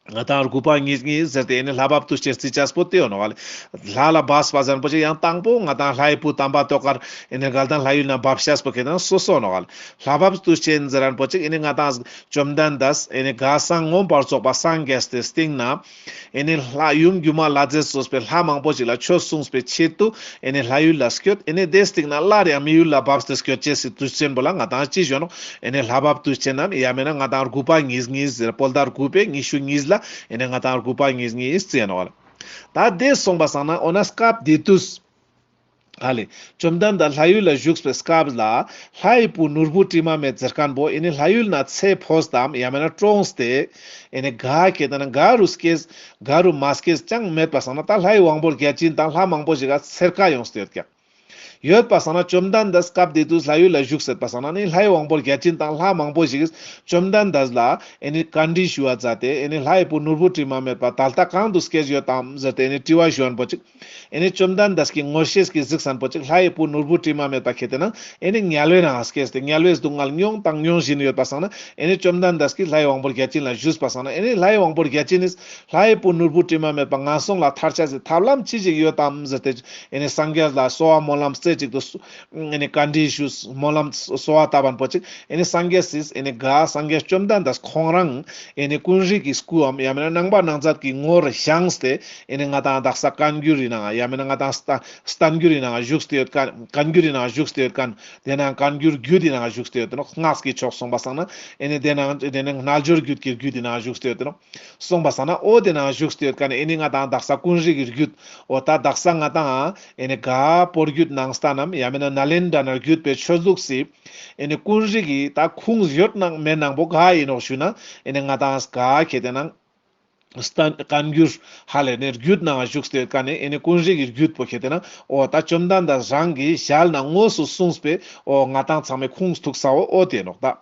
ང་ཏང་རུས་པ་གཉིས་གཉིས་ཟེར་ཏེ་ཨེ་ནེ་ལྷ་བབས་དུས་ཆེན་རྩི་ཅེས་པོ་དེ་ཡོད་ནོག་ལེ། ལྷ་ལ་བབས་པ་ཟེར་ན་པོ་ཅིག་ཡང་དང་པོ་ང་ཏང་ལྷའི་བུ་དམ་པ་ཏོག་དཀར་ཨེ་ནེ་དགའ་ལྡན་ལྷ་ཡུལ་ནེ་བབས་ཤེས་པོ་ཁྱེད་དེ་ན་སོ་སོ་ནོག་ལེ། ལྷ་བབས་དུས་ཆེན་ཟེར་ན་པོ་ཅིག་ཨེ་ནེ་ང་ཏང་བཅོམ་ལྡན་འདས་ཨེ་ནེ་ག་སང་མངོན་པར་རྫོགས་པ་སངས་རྒྱས་ཏེ་སྟིང་ནེ་ཨེ་ནེ་ལྷ་ཡུམ་སྒྱུ་མ་ལྷ་མཛེས་གཙོས་པའི་ལྷ་མང་པོ་ཞིག་ལ་ཆོས་གསུངས་པའི་ཆེད་དུ་ཨེ་ནེ་ལྷ་ཡུལ་ལ་སྐྱོད། ཨེ་ནེ་དེ་སྟིང་ནེ་སླར་ཡང་མི་ཡུལ་ལ་བབས་ཏེ་སྐྱོད་ཅེས་སི་དུས་ཆེན་པོ་ལ་ང་ཏང་ཅི་ཞུ་ནོག་ཨེ་ནེ་ལྷ་བབས་དུས་ཆེན་ནམ་ཡང་མེད་ན་ང་ཏང་རུས་པ་གཉིས་གཉིས་ཟེར་བོད་ཟླ་དགུ་པའི་ཉི་ཤུ་གཉིས་ལ་ཨེ་ནེ་ང་ཏང་རུས་པ་གཉིས་གཉིས་རྩི་ནོག་ལེ། ད་དེ་སོང་པ་སང་ན་འོ་ན་སྐབས་དེ་དུས་ཧ་ལེ། བཅོམ་ལྡན་འདས་ལྷ་ཡུལ་ལ་བཞུགས་པའི་སྐབས་ལ་ལྷའི་བུ་ནོར་བུ་དྲི་མ་མེད་ཟེར་མཁན་པོ་ཨེ་ནེ་ལྷ་ཡུལ་ནེ་ཚེ་འཕོས་ཏམ་ཡང་མེད་ན་གྲོངས་ཏེ་ཨེ་ནེ་ག་ཁྱེད་དེ་ན་ག་རུ་སྐྱེས་ག་རུ་མ་སྐྱེས་ཅང་མེད་པ་སང་ན་ད་ལྷའི་དབང་པོ་བརྒྱ་བྱིན་དང་ལྷ་མང་པོ་ཞིག་ག་འཚེར་ཀ་ཡོངས་ཏེ་ཡོད་ཀྱག་ཡོད་པ་སང་ན་བཅོམ་ལྡན་འདས་སྐབས་དེ་དུས་ལྷ་ཡུལ་ལ་བཞུགས་སེད་པ་སང་ན་ནི་ལྷའི་དབང་པོ་བརྒྱ་བྱིན་དང་ལྷ་མང་པོ་ཞིག་གིས་བཅོམ་ལྡན་འདས་ལ་ཨེ་ནི་བཀའ་འདྲི་ཞུ་བ་མཛད་དེ་ཨེ་ནི་ལྷའི་བུ་ནོར་བུ་དྲི་མ་མེད་པ་ད་ལྟ་གང་དུ་སྐྱེས་ཡོད་དམ་ཟེར་ཏེ་ཨེ་ནི་དྲི་བ་ཞུ་བ་པོ་ཅིག་ཨེ་ནི་བཅོམ་ལྡན་འདས་ཀྱིས་ངོ་ཤེས་ཀྱིས་གཟིགས་སན་པོ་ཅིག་ལྷའི་བུ་ནོར་བུ་དྲི་མ་མེད་པ་ཁེ་ཏེ་ན་ཨེ་ནི་དམྱལ་བའི་ནང་སྐྱེས་ཏེ་དམྱལ་བའི་སྡུག་བསྔལ་མྱོང་དང་མྱོང་བཞིན་ཡོད་པ་སང་ན་ཨེ་ནི་བཅོམ་ལྡན་འདས་ཀྱིས་ལྷའི་དབང་པོ་བརྒྱ་བྱིན་ལ་ཞུས་པ་སང་ན་ཨེ་ནི་ལྷའི་དབང་པོ་བརྒྱ་བྱིན་ནི་ལྷའི་བུ་ནོར་བུ་དྲི་མ་མེད་པ་ངན་སོང་ལས་ཐར་ཆ་སི་ཐབས་ལམ་ཅི་ཞིག་ཡོད་དམ་ཟེར་ཏེ་ཨེ་ནི་སངས་རྒྱས་ལ་གསོལ་བ་སྨོན་ལམ་རྩེ་གཅིག་ཏུ་སུ་ཨེ་ནི་བཀའ་འདྲི་ཞུས་སྨོན་ལམ་གསོལ་བ་བཏབ་པ་པོ་ཅིག་ཨེ་ནི་སངས་རྒྱས་སིས་ཨེ་ནི་ག་སངས་རྒྱས་བཅོམ་ལྡན་འདས་ཁོང་རང་ཨེ་ནི་ཀུན་རིག་གི་སྐུའམ་ཡང་མིན་ན་རྣམ་པར་སྣང་མཛད་ཀྱི་ངོར་བཞེངས་ཏེ་ཨེ་ནི་ང་དང་དག་ས་བཀའ་འགྱུར་ཡིན་ན་ཡང་མིན་ན་ང་དང་བསྟན་བསྟན་འགྱུར་ཡིན་ན་བཞུགས་ཏེ་ཡོད་མཁན་བཀའ་འགྱུར་ཡིན་ན་བཞུགས་ཏེ་ཡོད་མཁན་དེ་ན་བཀའ་འགྱུར་རྒྱུད་ཡིན་ན་བཞུགས་ཏེ་ཡོད་ནོག་སྔགས་ཀྱི་ཕྱོགས་སོང་པ་སང་ན་ཨེ་ནི་དེ་ན་དེ་ནི་རྣལ་འབྱོར་རྒྱུད་ཀྱི་རྒྱུད་ཡིན་ན་བཞུགས་ཏེ་ཡོད་ནོག་སོང་པ་སང་ན་འོ་དེ་ན་བཞུགས་ཏེ་ཡོད་མཁན་ཨེ་ནི་ང་དང་དག་ས་ཀུན་རིག་གི་རྒྱུད་འོ་ད་དག་ས་ང་དང་ཨེ་ནི་ག་པོ་རྒྱུད་ནང་བསྟན་ནམ་ཡང་མིན་ན་ནཱ་ལེནྡྲ་ན་རྒྱུད་པའི་ཆོས་ལུགས་སི་ཨེ་ནི་ཀུན་རིག་གི་ད་ཁུངས་ཡོད་ནང་མེད་ནང་པོ་ག་ཡིན་ནོག་ཞུ་ན་ཨེ་ནི་ང་དང་ག་ཁེ་ཏེ་ན་བསྟན་བཀའ་འགྱུར་ཧ་ལས་ནི་རྒྱུད་ནང་བཞུགས་ཏེ་ཡོད་མཁན་ནི་ཨེ་ནི་ཀུན་རིག་གི་རྒྱུད་པོ་ཁེ་ཏེ་ན་འོ་ད་བཅོམ་ལྡན་འདས་རང་གི་ཞལ་ནང་དངོས་སུ་གསུངས་པའི་འོ་ང་དང་ཚང་མའི་ཁུངས་ཐུག་ས་འོ་འོ་དེ་ནོག་ད།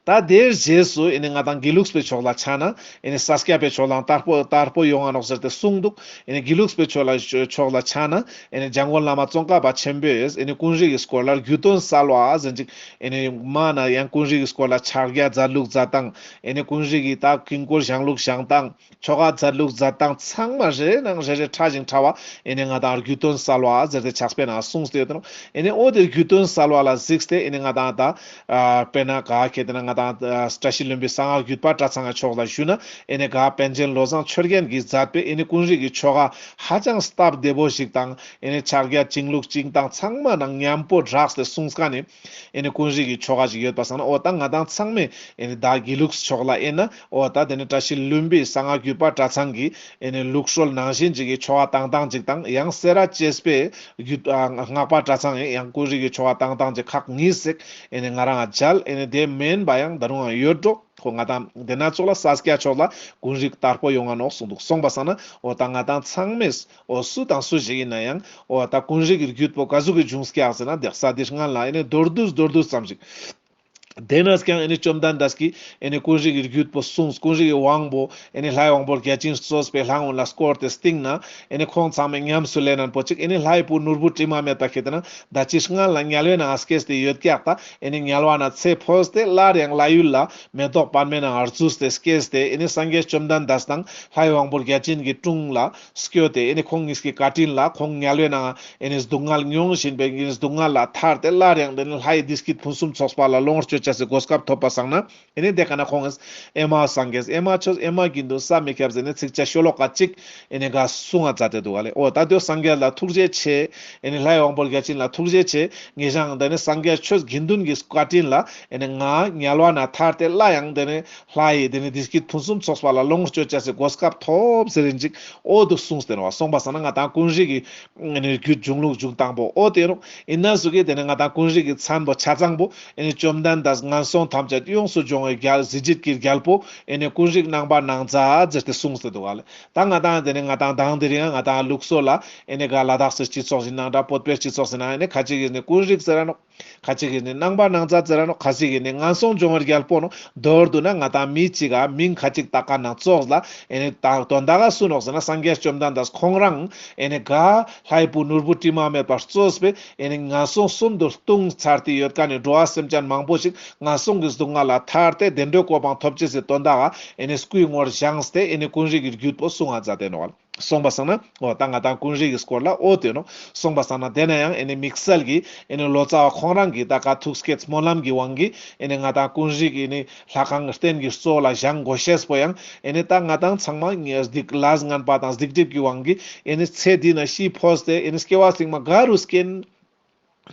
ད་དེའི་རྗེས་སུ་ཨེ་ནི་ང་དང་དགེ་ལུགས་པའི་ཕྱོགས་ལ་ཆ་ན་ཨེ་ནི་ས་སྐྱ་པའི་ཕྱོགས་ལའང་དར་པོ་དར་པོ་ཡོང་ང་ནོག་ཟེར་ཏེ་གསུངས་འདུག་ཨེ་ནི་དགེ་ལུགས་པའི་ཕྱོགས་ལ་ཕྱོགས་ལ་ཆ་ན་ཨེ་ནི་འཇམ་མགོན་བླ་མ་ཙོང་ཁ་པ་ཆེན་པོས་ཨེ་ནི་ཀུན་རིག་གི་སྐོར་ལ་རྒྱུད་དོན་གསལ་བ་ཟེར་ཅིག་ཨེ་ནི་མ་ན་ཡང་ཀུན་རིག་གི་སྐོར་ལ་ཕྱག་རྒྱ་མཛད་ལུགས་མཛད་སྟངས་ཨེ་ནི་ཀུན་རིག་གི་ད་དཀྱིལ་འཁོར་བཞེངས་ལུགས་བཞེངས་སྟངས། ཆོ་ག་མཛད་ལུགས་མཛད་སྟངས་ཚང་མ་རེ་ནང་རེ་རེ་ཕྲ་ཞིང་ཕྲ་བ་ཨེ་ནི་ང་དང་རྒྱུད་དོན་གསལ་བ་ཟེར་ཏེ་ཕྱག་དཔེ་ནང་གསུངས་ཏེ་ཡོད་ནོག་ཨེ་ནི་འོ་དེ་རྒྱུད་དོན་གསལ་བ་ལ་གཟིགས་ཏེ་ཨེ་ནི་ང་དང་ད་ཨ་དཔེར་ན་ག་ཁེ་ཏེ་ན་ང་དང་ཨ་བཀྲ་ཤིས་ལྷུན་པོའི་གསང་སྔགས་རྒྱུད་པ་གྲྭ་ཚང་གི་ཕྱོགས་ལ་ཞུ་ན་ཨེ་ནི་ག་པཎ་ཆེན་བློ་བཟང་ཆོས་རྒྱན་གྱིས་མཛད་པའི་ཨེ་ནི་ཀུན་རིག་གི་ཆོ་ག་ཧ་ཅང་སྟབས་བདེ་པོ་ཞིག་དང་ཨེ་ནི་ཕྱག་རྒྱ་བཅིངས་ལུགས་བཅིངས་སྟངས་ཚང་མ་ནང་མཉམ་པོ་སྦྲགས་ཏེ་གསུངས་མཁན་ནི་ཨེ་ནི་ཀུན་རིག་གི་ཆོ་ག་ཞིག་ཡོད་པ་སང་ན་འོ་ད་ང་དང་ཚང་མས་ཨེ་ནི་ད་དགེ་ལུགས་ཕྱོགས་ལ་ཨེ་ན་འོ་ད་དེ་ནི་བཀྲ་ཤིས་ལྷུན་པོའི་གསང་སྔགས་རྒྱུད་པ་གྲྭ་ཚང་གི་ཨེ་ནི་ལུགས་སྲོལ་ནང་བཞིན་ཅིག་གི་ཆོ་ག་བཏང་སྟངས་ཅིག་དང་ཡང་སེ་ར་བྱེས་པའི་རྒྱུད་ཨ་སྔགས་པ་གྲྭ་ཚང་ཡང་ཀུན་རིག་གི་ཆོ་ག་བཏང་སྟངས་ཅིག་ཁག་གཉིས་ཤིག་ཨེ་ནི་ང་རང་ང་མཇལ། ཨེ་ནི་དེ་མིན་པ་ཡང་ད་རུང་ཡང་ཡོད་འགྲོ། ཁོ་ང་དང་དེ་ན་ཙོགས་ལ་ས་སྐྱ་ཕྱོགས་ལ་ཀུན་རིག་དར་པོ་ཡོང་ང་ནོག་གསུངས་འདུག་སོང་པ་སང་ན་འོ་ད་ང་དང་ཚང་མས་འོ་སུ་དང་སུ་ཞིག་ཡིན་ན་ཡང་འོ་ད་ཀུན་རིག་གི་རྒྱུད་པོ་ག་ཟུག་གི་བྱུང་སྐྱག་ཟེར་ན་དེ་ས་དེ་སྔན་ལ་ཨེ་ནི་མདོར་བསྡུས་མདོར་བསྡུས་ཙམ་ཞིག་དེ་ནས་ཀྱང་ཨེ་ནི་བཅོམ་ལྡན་འདས་ཀྱིས་ཨེ་ནི་ཀུན་རིག་གི་རྒྱུད་པོ་གསུངས། ཀུན་རིག་གི་དབང་པོ་ཨེ་ནི་ལྷའི་དབང་པོ་བརྒྱ་བྱིན་གཙོས་པའི་ལྷ་ཀུན་ལ་བསྐོར་ཏེ་སྟིང་ན་ཨེ་ནི་ཁོང་ཚང་མས་ཉམས་སུ་ལེན་ན་པོ་ཅིག་ཨེ་ནི་ལྷའི་བུ་ནོར་བུ་དྲི་མ་མེད་པ་ཁེ་ཏེ་ན་ད་ཅི་སྔན་ལ་དམྱལ་བའི་ནང་སྐྱེས་ཏེ་ཡོད་ཀྱག་ད་ཨེ་ནི་དམྱལ་བ་ན་ཚེ་འཕོས་ཏེ་སླར་ཡང་ལྷ་ཡུལ་ལ་མེ་ཏོག་པདྨའི་ནང་རྫུས་ཏེ་སྐྱེས་ཏེ་ཨེ་ནི་སངས་རྒྱས་བཅོམ་ལྡན་འདས་དང་ལྷའི་དབང་པོ་བརྒྱ་བྱིན་གྱི་དྲུང་ལ་སྐྱོད་དེ་ཨེ་ནི་ཁོང་གཉིས་ཀྱི་བཀའ་དྲིན་ལ་ཁོང་དམྱལ་བའི་ནང་ཨེ་ནི་སྡུག་བསྔལ་མྱོང་བཞིན་པའི་ཨེ་ནི་སྡུག་བསྔལ་ལས་ཐར་ཏེ་སླར་ཡང་དེ་ནི་ལྷའི་བདེ་སྐྱིད་ཕུན་སུམ་ཚོགས་པ་ལ་ལོངས་སྤྱོད་བྱ་སའི་གོ་སྐབས་ཐོབ་པ་སང་ན་ཨེ་ནི་དེ་ཀ་ན་ཁོང་ཨེ་མ་སངས་རྒྱས་ཨེ་མ་ཆོས་ཨེ་མ་དགེ་འདུན་བསམ་མི་ཁྱབ་ཟེར་ནས་ཚིགས་བཅད་ཤོ་ལོ་ཀ་གཅིག་ཨེ་ནི་ག་གསུང་ང་མཛད་དེ་འདུག་ག་ལེ། འོ་ད་དེ་སངས་རྒྱས་ལ་ཐུགས་རྗེ་ཆེ། ཨེ་ནི་ལྷའི་དབང་པོ་བརྒྱ་བྱིན་ལ་ཐུགས་རྗེ་ཆེ། ངེད་ཅག་དེ་ནི་སངས་རྒྱས་ཆོས་དགེ་འདུན་གྱི་བཀའ་དྲིན་ལ་ཨེ་ནི་ང་དམྱལ་བ་ན་ཐར་ཏེ་སླར་ཡང་དེ་ནི་ལྷའི་དེ་ནི་བདེ་སྐྱིད་ཕུན་སུམ་ཚོགས་པ་ལ་ལོངས་སྤྱོད་བྱ་སའི་གོ་སྐབས་ཐོབ་ཟེར་རིན་ཅིག་འོ་དུ་གསུངས་ཏེ་ནོག་པ། སོང་པ་སང་ན་ང་དང་ཀུན་རིག་གི་ཨེ་ནི་རྒྱུད་འབྱུང་ལུགས་འབྱུང་སྟངས་པོ་འོ་དེ་ནོག་ཡིན་ན་ཟུག་གི་དེ་ནི་ང་དང་ཀུན་རིག་གི་མཚན་པོ་ཆ་ཚང་པོ་ཨེ་ནི་བཅོམ་ལྡན་འདས་ངན་སོང་ཐམས་ཅད་ཡོངས་སུ་སྦྱོང་བའི་རྒྱལ་གཟི་བརྗིད་ཀྱི་རྒྱལ་པོ་ཨེ་ནི་ཀུན་རིག་རྣམ་པར་སྣང་མཛད་ཟེར་ཏེ་གསུངས་ཏེ་འདུག་ག་ལེ། ད་ང་དང་དེ་ནི་ང་དང་དང་དེ་རིང་ང་དང་ལུགས་སྲོལ་ལ་ཨེ་ནི་ག་ལ་དྭགས་སི་སྤྱི་ཚོགས་ཡིན་ན་འདྲ་བོད་པའི་སྤྱི་ཚོགས་ཡིན་ན་ཨེ་ནི་ཁ་ཅིག་གིས་ནི་ཀུན་རིག་ཟེར་ར་ནོག་ཁ་ཅིག་གིས་ནི་རྣམ་པར་སྣང་མཛད་ཟེར་ར་ནོག་ཁ་ཅིག་གིས་ནི་ངན་སོང་སྦྱོང་བའི་རྒྱལ་པོ་ནོག་མདོར་བསྡུ་ན་ང་དང་མི་གཅིག་ག་མིང་ཁ་ཅིག་བཏགས་ཀ་ནང་ཙོགས་ལ་ཨེ་ནི་ད་དོན་དག་ག་སུ་ནོག་ཟེར་ན་སངས་རྒྱས་བཅོམ་ལྡན་འདས་ཁོང་རང་ཨེ་ནི་ག་ལྷའི་བུ་ནོར་བུ་དྲི་མ་མེད་པ་གཙོས་པའི་ཨེ་ནི་ངན་སོང་གསུམ་དུ་ལྟུང་ཚར་ཏེ་ཡོད་མཁན་ནི་འགྲོ་བ་སེམས་ཅན་མང་པོ་ཞིག་ངན་སོང་གི་སྡུག་བསྔལ་ལས་ཐར་ཏེ་བདེ་འགྲོའི་གོ་འཕང་ཐོབ་ཅེས་སི་དོན་དག་ག་ཨེ་ནི་སྐུའི་ངོར་བཞེངས་ཏེ་ཨེ་ནི་ཀུན་རིག་གི་རྒྱུད་པོ་གསུང་ང་མཛད་དེ་ནོག་པ། སོང་པ་སང་ན་འོ་ད་ང་དང་ཀུན་རིག་གི་སྐོར་ལ་འོ་དེ་ནོག་སོང་པ་སང་ན་དེ་ན་ཡང་ཨེ་ནི་དམིགས་བསལ་གྱི་ཨེ་ནི་ལོ་ཙཱ་བ་ཁོང་རང་གི་ད་ག་ཐུགས་བསྐྱེད་སྨོན་ལམ་གྱི་དབང་གིས་ཨེ་ནི་ང་དང་ཀུན་རིག་ཨེ་ནི་ལྷ་ཁང་རྟེན་གྱི་གཙོ་ལ་བཞེངས་དགོས་ཤེས་པོ་ཡང་ཨེ་ནི་ད་ང་དང་ཚང་མ་སྡིག་ལས་ངན་པ་དང་སྡིག་སྒྲིབ་ཀྱི་དབང་གིས་ཨེ་ནི་ཚེ་འདི་ན་ཤི་འཕོས་ཏེ་ཨེ་ནི་སྐྱེ་བ་སྲིང་མ་ག་རུ་སྐྱེན།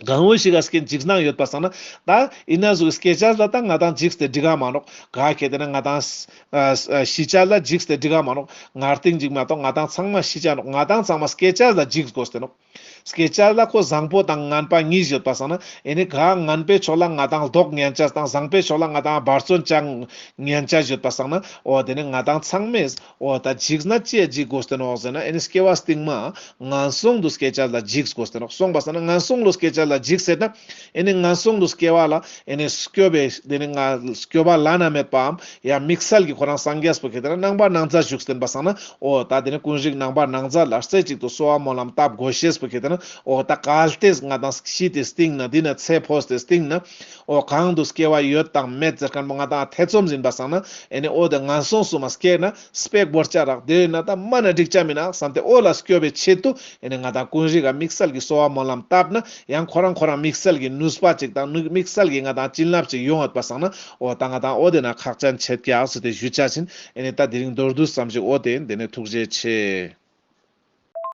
གང་བོ་ཞིག་ག་སྐྱེ་འཇིགས་སྣང་ཡོད་པ་སང་ན། ད་ཨིན་ན་ཟུག་སྐྱེ་ཅེས་ལ་ད་ང་དང་འཇིགས་ཏེ་འགྲིག་ག་མ་ནོག་ག་ཁེ་ཏེ་ན་ང་དང་ཤི་ཅེས་ལ་འཇིགས་ཏེ་འགྲིག་ག་མ་ནོག་ང་རྟིང་འཇིགས་མ་ཏོག་ང་དང་ཚང་མ་ཤི་ཅེས་ནོག་ང་དང་ཚང་མ་སྐྱེ་ཅེས་ལ་འཇིགས་དགོས་ཏེ་ནོག་སྐྱེ་ཅེས་ལ་ཁོ་བཟང་པོ་དང་ངན་པ་གཉིས་ཡོད་པ་སང་ན། ཨེ་ནི་ག་ངན་པའི་ཕྱོགས་ལ་ང་དང་ལྡོག་ཉན་ཅེས་དང་བཟང་པའི་ཕྱོགས་ལ་ང་དང་འབད་བརྩོན་བྱ་ཉན་ཅེས་ཡོད་པ་སང་ན། འོ་དེ་ནི་ང་དང་ཚང་མས་འོ་ད་འཇིགས་ན་ཅི་ཡ་འཇིགས་དགོས་ཏེ་ནོག་ཟེར་ན། ཨེ་ནི་སྐྱེ་བ་སྟིང་མ་ངན་སོང་དུ་སྐྱེ་ཅེས་ལ་འཇིགས་དགོས་ཏེ་ནོག་སོང་པ་སང་ན་ངན་སོང་ལུ་སྐྱེ་ཅེས་ལ་འཇིགས་ཟེར་ན། ཨེ་ནི་ངན་སོང་ལུ་སྐྱེ་བ་ལ་ཨེ་ནི་སྐྱོབ་པའི་དེ་ནི་ང་སྐྱོབ་པ་བླ་ན་མེད་པའམ་ཡང་དམིགས་བསལ་གྱི་ཁོ་རང་སངས་རྒྱས་པོ་ཁེ་ཏེ་ན་རྣམ་པར་སྣང་མཛད་བཞུགས་ཏེ་ཡིན་པ་སང་ན། འོ་ད་དེ་ནི་ཀུན་རིག་རྣམ་པར་སྣང་མཛད་ལ་རྩེ་གཅིག་ཏུ་གསོལ་བ་སྨོན་ལམ་བཏབ་དགོས་ཤེས་པོ་ཁེ་ཏེ་ན། འོ་ད་གལ་ཏེ་ང་དང་ཤི་སྟེ་སྟིང་ན་འདི་ན་ཚེ་འཕོས་ཏེ་སྟིང་ན། འོ་གང་དུ་སྐྱེ་བ་ཡོད་དང་མེད་ཟེར་མཁན་པོ་ང་དང་ཐེ་ཚོམ་ཡིན་པ་སང་ན། ཨེ་ནི་འོ་དེ་ངན་སོང་སུ་མ་སྐྱེ་ན་སྤེ་བོར་ཅ་རག་དེ་ཡིན་ན་ད་མ་ན་འགྲིག་ཅ་མིན་ན་བསམ་སྟེ་འོ་ལ་སྐྱོབ་པའི་ཆེད་དུ། ཨེ་ནི་ང་དང་ཀུན་རིག་ག་དམིགས་བསལ་གྱི་གསོལ་བ་སྨོན་ལམ་བཏབ་ན། ཡང་ཁོ་རང་ཁོ་རང་དམིགས་བསལ་གྱི་ནུས་པ་ཅིག་དང་དམིགས་བསལ་གྱི་ང་དང་བྱིན་རླབས་ཅིག་ཡོང་ཡོད་པ་སང་ན། འོ་ད་ང་དང་འོ་དེ་ན་ཁག་ཅན་ཆེད་ཀྱག་ཟེར་ཏེ་ཞུ་ཅེས་ཡིན། ཨེ་ནི་ད་དེ་རིང་མདོར་བསྡུས་ཙམ་ཞིག་འོ་དེ་ཡིན། དེ་ནི་ཐུགས་རྗེ་ཆེ།